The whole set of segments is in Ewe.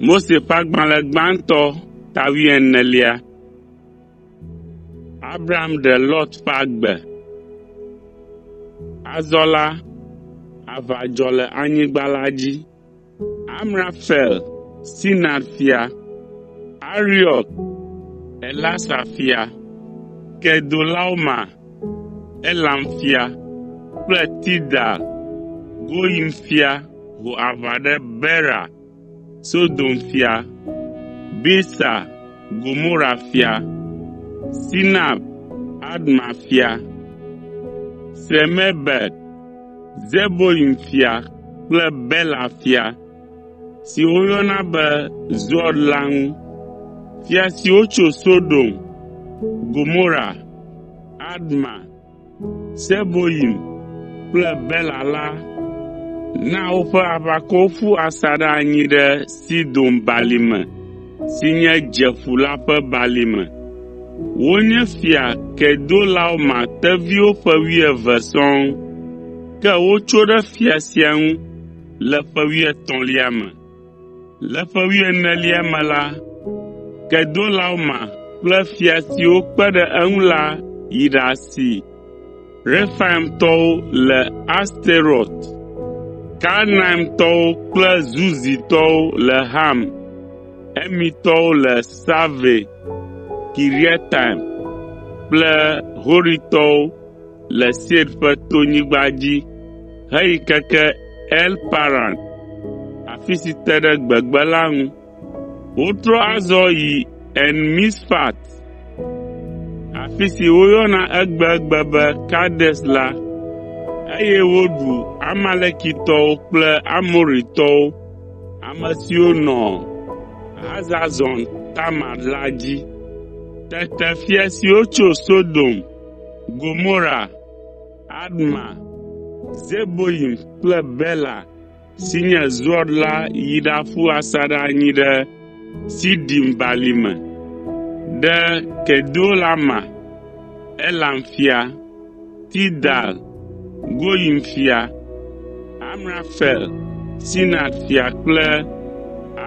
Mose ƒe agbalẽ gbãtɔ ta wuienelia. Abram ɖe Lot ƒe agbe. Azɔ la, aʋa dzɔ le anyigba la dzi. Amrafel, Sinar fia, Ariok, Elasar fia, Kedolaoma, Elam fia kple Tidal, Goyim fia ho aʋa ɖe Bera, Sodom fia, Birsa, Gomora fia, Sinab, Adma fia, Semeber, Zeboyim fia kple Bela fia, si woyɔna be Zoar la ŋu. Fia siwo tso Sodom, Gomora, Adma, Seboyim kple Bela la na woƒe aʋakɔwo ƒu asaɖa anyi ɖe Sidom Balime si nye Dzeƒu la ƒe balime. Wonye Fia Kedolaoma teviwo ƒe wuieve sɔŋ, ke wotso ɖe fia sia ŋu le ƒe wuietɔ̃lia me. Le ƒe wuienelia me la, Kedolaoma kple fia siwo kpe ɖe eŋu la yi ɖasi Refaimtɔwo le Asterot, Karnaimtɔwo kple Zuzitɔwo le Ham, Emitɔwo le Save Kiriataim kple Horitɔwo le Seir ƒe tonyigba dzi heyi keke El Paran, afi si te ɖe gbegbe la ŋu. Wotrɔ azɔ yi En Misfat, afi si woyɔna egbegbe be Kades la, eye woɖu Amalekitɔwo kple Amoritɔwo, ame siwo nɔ Hazazon Tamar la dzi. Tete fia siwo tso Sodom, Gomora, Adma, Zeboyim kple Bela si nye Zoar la yi ɖaƒu asaɖa anyi ɖe Sidim Balime, ɖe Kedolaoma, Elam fia, Tidal, Goyim fia, Amrafel, Sinar fia kple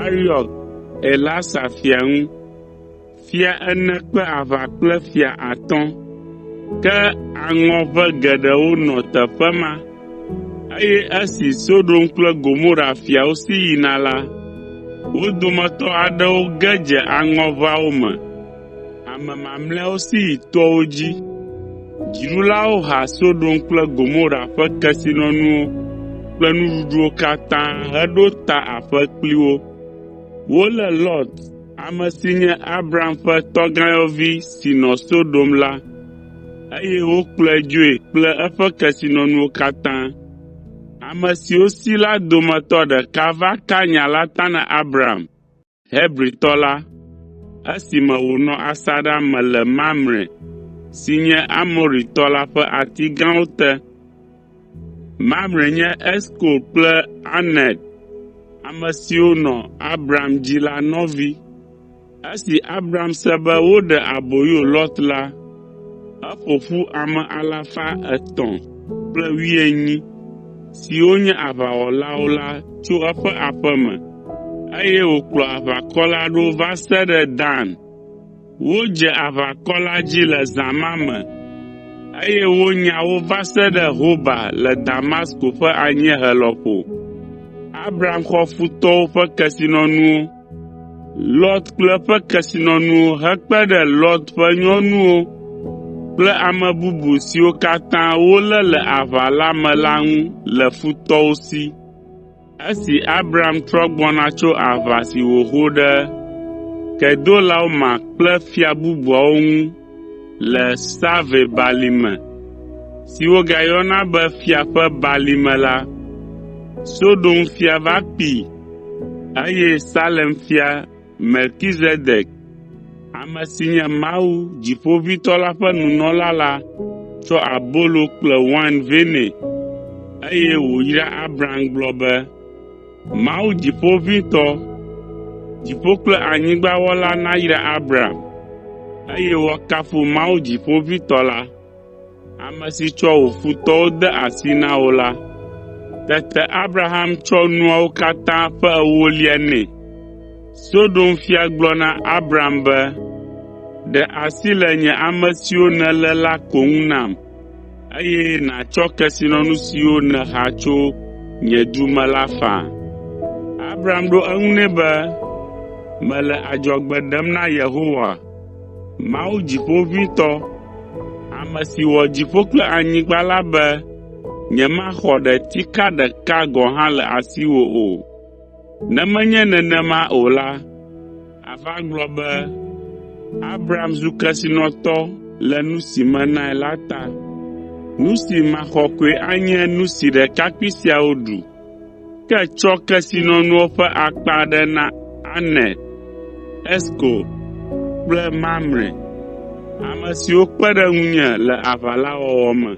Ariok, Elasar fia ŋu. Fia ene kpe aʋa kple fia atɔ̃, ke aŋɔʋe geɖewo nɔ teƒe ma, eye esi Sodom kple Gomora fiawo si yina la, wo dometɔ aɖewo ge dze aŋɔʋeawo me. Ame mamlɛawo si yi toawo dzi. Dziɖulawo ha Sodom kple Gomora ƒe kesinɔnuwo kple nuɖuɖuwo katã heɖo ta aƒe kpli wo. Wolé Lot ame si nye Abram ƒe tɔgãyɔvi si nɔ Sodom la, eye wokplɔe dzoe kple eƒe kesinɔnuwo katã. Ame siwo si la dometɔ ɖeka va ka nya la ta na Abram, Hebritɔ la, esime wònɔ asaɖa me le Mamre si nye Amoritɔ la ƒe ati gãwo te. Mamre nye Eskol kple Aner, ame siwo nɔ Abram dzi la nɔvi. Esi Abram se be woɖe aboyo Lot la, eƒo ƒu ame alafa etɔ̃ kple wuienyi siwo nye aʋawɔlawo la tso eƒe aƒe me, eye wòkplɔ aʋakɔ la ɖo va se ɖe Dan. Wodze aʋakɔ la dzi le zã ma me, eye wonya wo va se ɖe Hoba le Damasko ƒe anyiehe lɔƒo. Abram xɔ futɔwo ƒe kesinɔnuwo, Lot kple eƒe kesinɔnuwo hekpe ɖe Lot ƒe nyɔnuwo kple ame bubu siwo katã wolé le aʋa la me la ŋu le futɔwo si. Esi Abram trɔ gbɔna tso aʋa si wòho ɖe Kedolaoma kple fia bubuawo ŋu le Save Balime si wogayɔna be Fia ƒe Balime la, Sodom fia va kpee, eye Salem fia Melkizedek, ame si nye Mawu Dziƒoʋĩtɔ la ƒe nunɔla la tsɔ abolo kple wain vɛ nɛ, eye wòyra Abram gblɔ be, “Mawu Dziƒoʋĩtɔ, dziƒo kple anyigba wɔla nayra Abram, eye woakafu Mawu Dziƒoʋĩtɔ la, ame si tsɔ wò futɔwo de asi na wò la.” Tete Abraham tsɔ nuawo katã ƒe ewolia nɛ. Sodom fia gblɔ na Abram be, “Ɖe asi le nye ame siwo nèlé la ko ŋu nam, eye nàtsɔ kesinɔnu siwo nèha tso nye du me la faa.” Abram ɖo eŋu nɛ be, “Mele adzɔgbe ɖem na Yehowa, Mawu Dziƒoʋĩtɔ, ame si wɔ dziƒo kple anyigba la be nyemaxɔ ɖetika ɖeka gɔ̃ hã le asiwò o. Ne menye nenema o la, àva gblɔ be, ‘Abram zu kesinɔtɔ le nu si menae la ta.’ Nu si maxɔ koe anye nu si ɖekakpui siawo ɖu. Ke tsɔ kesinɔnuawo ƒe akpa aɖe na Aner, Eskol kple Mamre, ame siwo kpe ɖe ŋunye le aʋa la wɔwɔ me.”